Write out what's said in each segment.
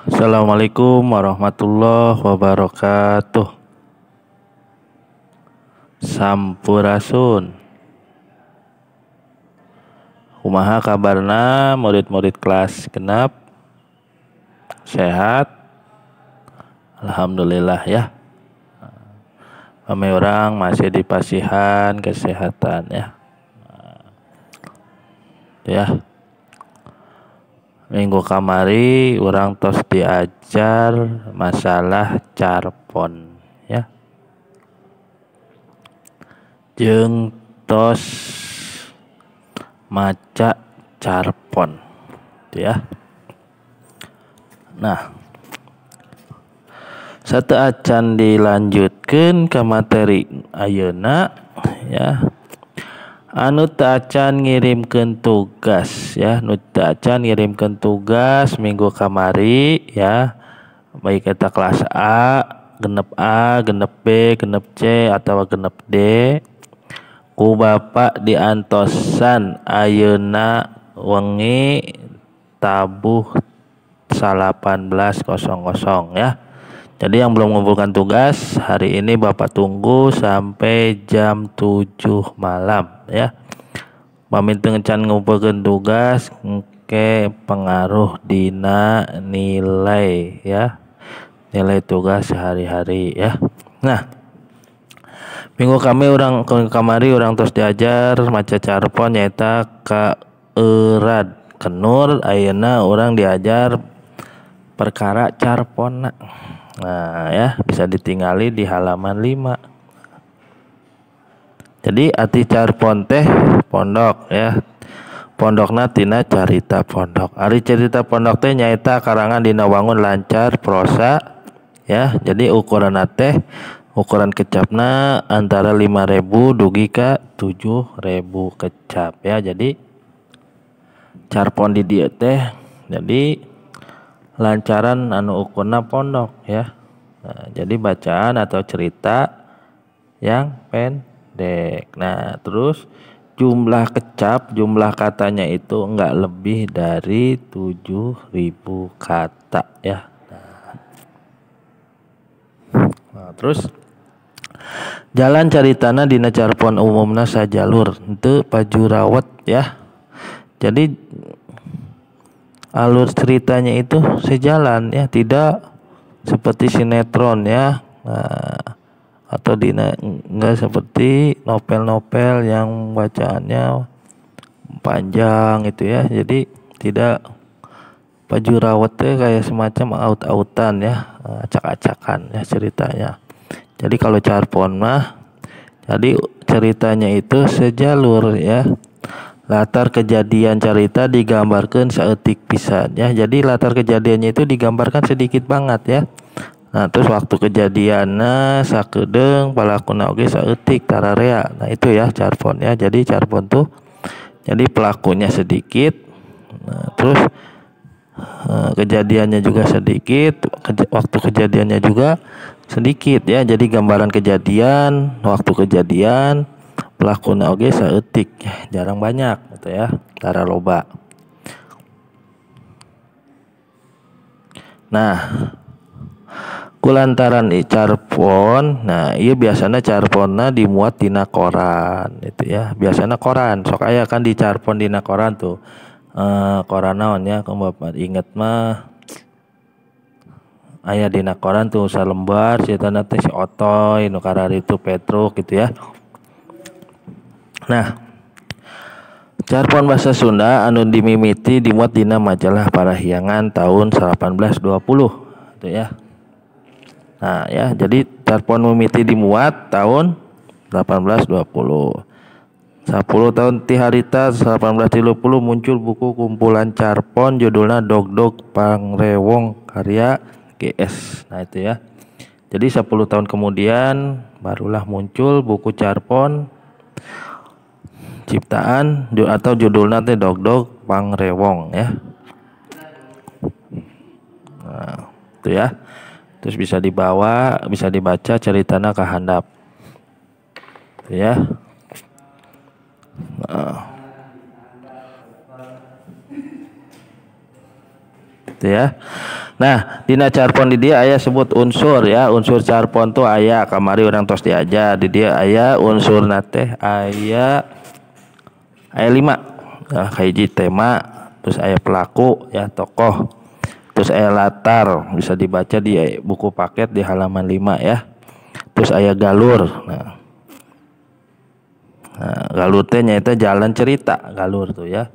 Assalamualaikum warahmatullahi wabarakatuh. Sampurasun. Kumaha kabarna murid-murid kelas genap? Sehat? Alhamdulillah ya. Kami orang masih di pasihan kesehatan ya. Ya. Minggu kamari urang tos diajar masalah carpon ya. Jeung tos maca carpon ya. Nah, satu acan dilanjutkan ke materi ayeuna ya. Anu teu acan ngirimkeun tugas ya, nu teu acan ngirimkeun tugas minggu kamari ya, baik eta kelas A, genep A, genep B, genep C atau genep D, ku bapak diantosan ayeuna wengi tabuh 18.00 ya. Jadi yang belum mengumpulkan tugas hari ini bapak tunggu sampai jam 7 malam ya. Pamit can ngumpulkeun tugas engke pengaruh dina nilai ya. Nilai tugas sehari-hari ya. Nah, minggu kami urang kamari urang terus diajar maca carpon nyaeta ka Erad Kenur, ayeuna urang diajar perkara carponna. Nah ya, bisa ditinggali di halaman 5. Jadi arti carpon teh pondok ya. Pondokna tina carita pondok. Ari carita pondok teh nyaeta karangan dina wangun lancar prosa ya. Jadi ukuranna teh ukuran kecapna antara 5.000 dugi ka 7.000 kecap ya. Jadi carpon di dieu teh jadi lancaran anu ukurna pondok ya. Nah, jadi bacaan atau cerita yang pendek. Nah, terus jumlah kecap, jumlah katanya itu enggak lebih dari 7.000 kata ya. Nah, terus jalan caritana dina carpon umumna sajalur henteu pajurawat ya. Jadi alur ceritanya itu sejalan ya, tidak seperti sinetron ya. Nah, atau dina enggak seperti novel-novel yang bacaannya panjang itu ya. Jadi tidak pajurawat kayak semacam aut-autan ya, acak-acakan ya ceritanya. Jadi kalau carpon mah jadi ceritanya itu sejalur ya. Latar kejadian cerita digambarkan saeutik pisan ya. Jadi latar kejadiannya itu digambarkan sedikit banget ya. Nah, terus waktu kejadianna sakedeung palakuna oge saeutik tararea. Nah, itu ya carpon ya. Jadi carpon tuh jadi pelakunya sedikit. Nah, terus kejadiannya juga sedikit, waktu kejadiannya juga sedikit ya. Jadi gambaran kejadian, waktu kejadian, pelakuna oge saeutik, jarang banyak gitu ya, tara loba. Nah, kulantaran carpon, nah ieu biasana carponna dimuat dina koran gitu ya. Biasana koran, sok aya kan di carpon dina koran tuh. Koran naon ya, kalau bapak inget mah aya dina koran tuh salembar ceritana teh si Otoy nu kararitu Petruk gitu ya. Nah, carpon bahasa Sunda anu dimimiti dimuat dina majalah Parahyangan tahun 1820 gitu ya. Nah ya, jadi carpon mimiti dimuat tahun 1820. 10 tahun ti harita 1830 muncul buku kumpulan carpon judulnya Dogdog Pangrewong karya GS. Nah itu ya. Jadi 10 tahun kemudian barulah muncul buku carpon ciptaan atau judulnya teh Dogdog Pangrewong ya. Nah, itu ya. Terus bisa dibawa, bisa dibaca ceritana ka handap. Itu ya. Nah. Gitu ya. Nah, dina carpon di dia aya sebut unsur ya, unsur carpon tuh aya kamari urang tos diajar di dia aya unsurna teh aya aya 5. Nah, kahiji tema, terus aya pelaku ya, tokoh. Terus aya latar, bisa dibaca di buku paket di halaman 5 ya. Terus aya galur. Nah, nah galur teh nyaeta jalan cerita, galur tuh ya.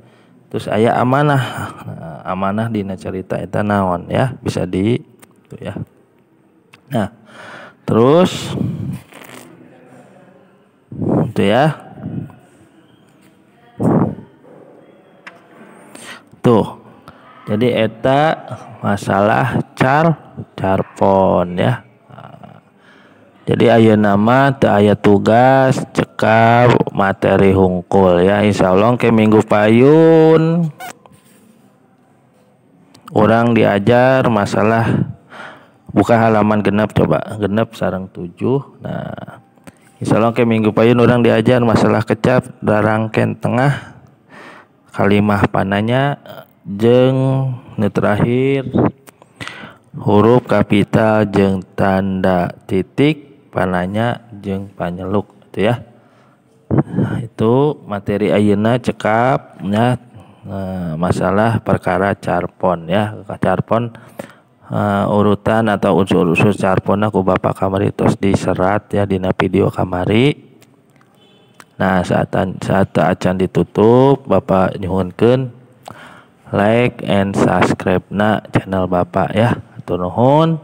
Terus aya amanah. Nah, amanah dina cerita eta naon ya, bisa di itu ya. Nah, terus itu ya. Tuh. Jadi eta masalah carpon ya. Jadi ayeuna mah teu aya tugas cekap materi hungkul ya. Insyaallah ke minggu payun orang diajar masalah buka halaman genep, coba genep sareng 7. Nah, insyaallah ke minggu payun orang diajar masalah kecap darangken tengah kalimah pananya jeung nu terakhir huruf kapital jeung tanda titik pananya jeung panyeluk gitu ya. Nah, itu materi ayeuna cekap ya, masalah perkara carpon ya. Carpon urutan atau unsur-unsur carpon ku Bapak kamari tos diserat ya dina video kamari. Nah, saat acan ditutup Bapak nyuhunkeun like and subscribe na channel Bapak ya. Hatur nuhun.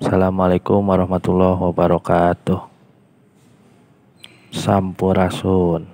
Assalamualaikum warahmatullahi wabarakatuh. Sampurasun.